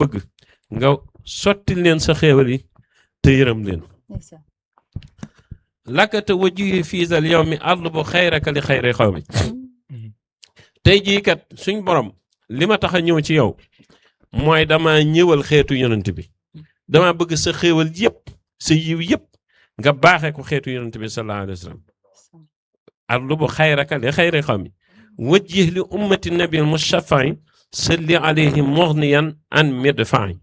bëgg nga sotti leen sa xéewal yi te yërëm leen lakkata wajjuhi fii zal yawmi atlubu xayraka li xayri xawmi tey jii kat suñ borom li ma tax a ñëw ci yow mooy dama ñëwal xeetu yonent bi dama bëgg sa xéewal yëpp sa yiw yëpp nga baaxee ko xeetu yonent bi sallallahu alayhi wa sallam atlubu xayraka li xayri xawmi wajjih li ummati nabil mushaffa'i salli alayhi mughniyan an midfa'i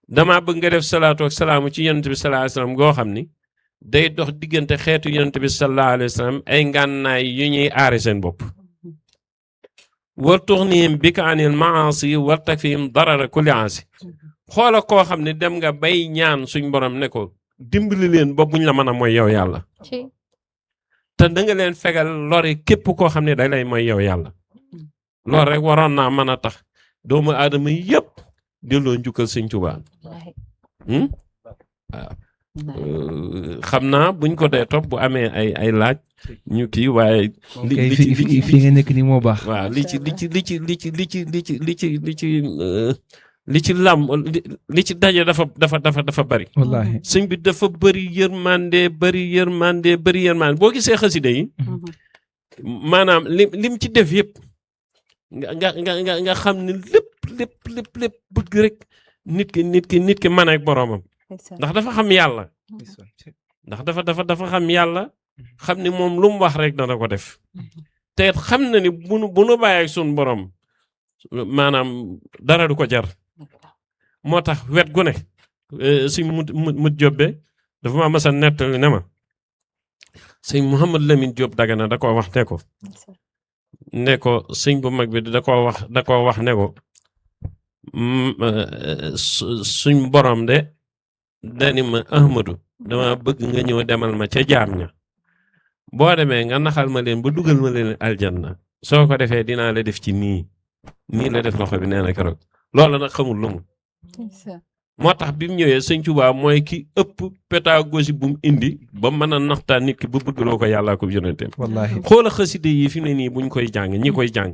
dama bëgg nga def salaatu ak salaamu ci yonent bi sallallahu alayhi wa sallam goo xam ni day dox diggante xeetu yonent bi sallallahu alayhi wa sallam ay ngànnaay yu ñuy aare seen bopp war tuxnihim bika anil maasi war takfihim darara kulli aasi xoola koo xam ne dem nga bay ñaan suñ borom ne ko dimbali leen ba buñ la mën a mooy yow yàlla te da nga leen fegal lori képp koo xam ne da lay mooy yow yàlla loolu rek waroon naa mën a tax doomu aadama yëpp delloo njukkal sëñ Tuubaa waaw xam naa buñ ko dee topp bu amee ay laaj ñu kii waaye fi nga nekk ni moo baax waaw li ci lam li ci daje dafa bari wallaahi sëñ bi dafa bëri yërmande boo gisee xasida yi maanaam lim ci def yëpp nga xam ne lépp bëgg rek nit ki mën ak boroomam ndax dafa xam yàlla ndax dafa xam yàlla xam ni moom lu mu wax rek dana ko def te xam na ni bu nu bàyyi ak sun borom maanaam dara du ko jar moo tax wet gu ne si mu jobbe dafa ma mas a nettali ne ma sëñ Mouhamad Lamine Diop Dagana da koo wax ne ko sëñ bu mag bi da koo wax ne ko suñ borom de dani ma Ahmadou dama bëgg nga ñëw demal ma ca jaam ña boo demee nga naxal ma leen ba dugal ma leen aljanna soo ko defee dinaa la def ci nii la def loxo bi nee na keroog loolu nag xamul lu mu moo tax bi mu ñëwee sëñ Tuubaa mooy ki ëpp pédagogie bu mu indi ba mën a naxtaan nit ki ba bëggloo ko yàllaa ko yonenteem wallaahi xoola xaside yi fi ne nii buñ koy jàng ñi koy jàng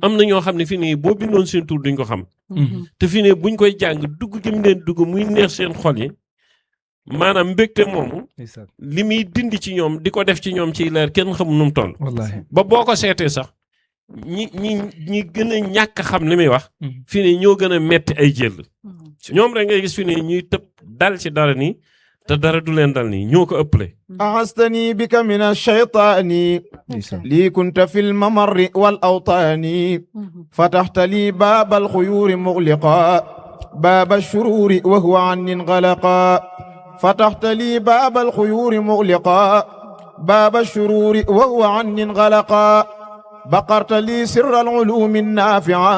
am na ñoo xam ne fi ne nii boo bindoon seen tur duñ ko xam te fi ne buñ koy jàng dugg gi mu leen dugg muy neex seen xol yi maanaam mbégte moomu li muy dindi ci ñoom di ko def ci ñoom ci leer kenn xamul nu mu toll ba boo ko seetee sax ñi gën a ñàkk xam li muy wax fi ne ñoo gën a metti ay jël ñoom rek ngay gis fi ne ñuy tëb dal ci dara nii te dara du leen dal nii ñoo ko ëppale ahastani bika min ash-shaytaani lii kunta fi l-mamarri wal awtaani fataxta lii baaba al-xuyuuri muxliqa baaba ash-shuruuri wa huwa anni inxalaqa fataxta lii baaba al-xuyuuri muxliqa baaba ash-shuruuri wa huwa anni inxalaqa baqarta lii sirra al-culuumi an-naafica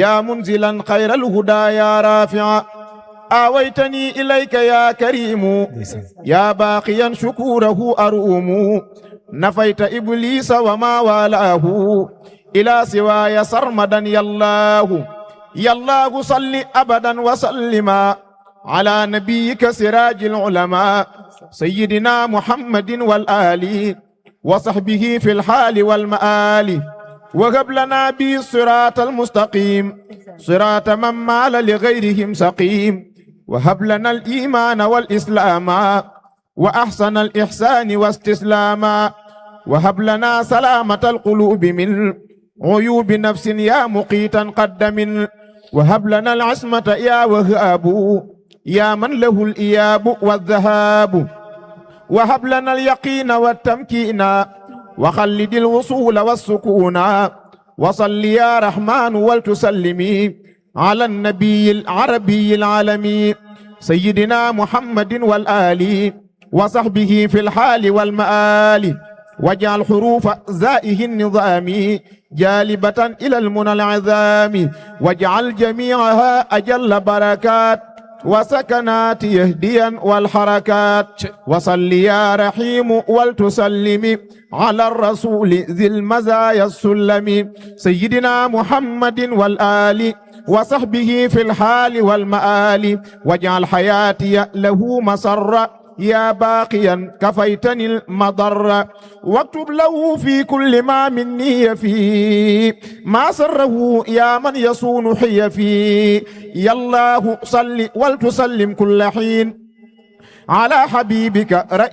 yaa munzilan xayra al-hudaa yaa raafica aawaytanii ilayka yaa kariimu yaa baaqiyan shukuurahu aruumu nafayta ibliisa wa maa waalaahu ilaa siwaaya sarmadan yallaahu salli abadan wa sallima alaa nabiyyika siraajil ulamaa sayyidinaa muhammadin wal aali wa sahbihi fil haali wal maali وهب لنا به الصراط المستقيم صراط من مال لغيرهم سقيم وهب لنا الإيمان والإسلام وأحسن الإحسان واستسلاما وهب لنا سلامة القلوب من عيوب نفس يا مقيتا قدم وهب لنا العصمة يا وهاب يا من له الإياب والذهاب وهب لنا اليقين والتمكين وخلد الوصول والسكون وصل يا رحمن ولتسلمي على النبي العربي العالمي سيدنا محمد والآل وصحبه في الحال والمآل واجعل حروف زائه النظام جالبة إلى المنى العظام واجعل جميعها أجل بركات وسكنات يهديا والحركات وصل يا رحيم ولتسلم على الرسول ذي المزايا السلم سيدنا محمد والآل وصحبه في الحال والمآل واجعل حياتي له مسرا يا باقيا كفيتني المضر واكتب له في كل ما مني يفي ما سره يا من يصون حيفي يا الله صل ولتسلم كل حين على حبيبك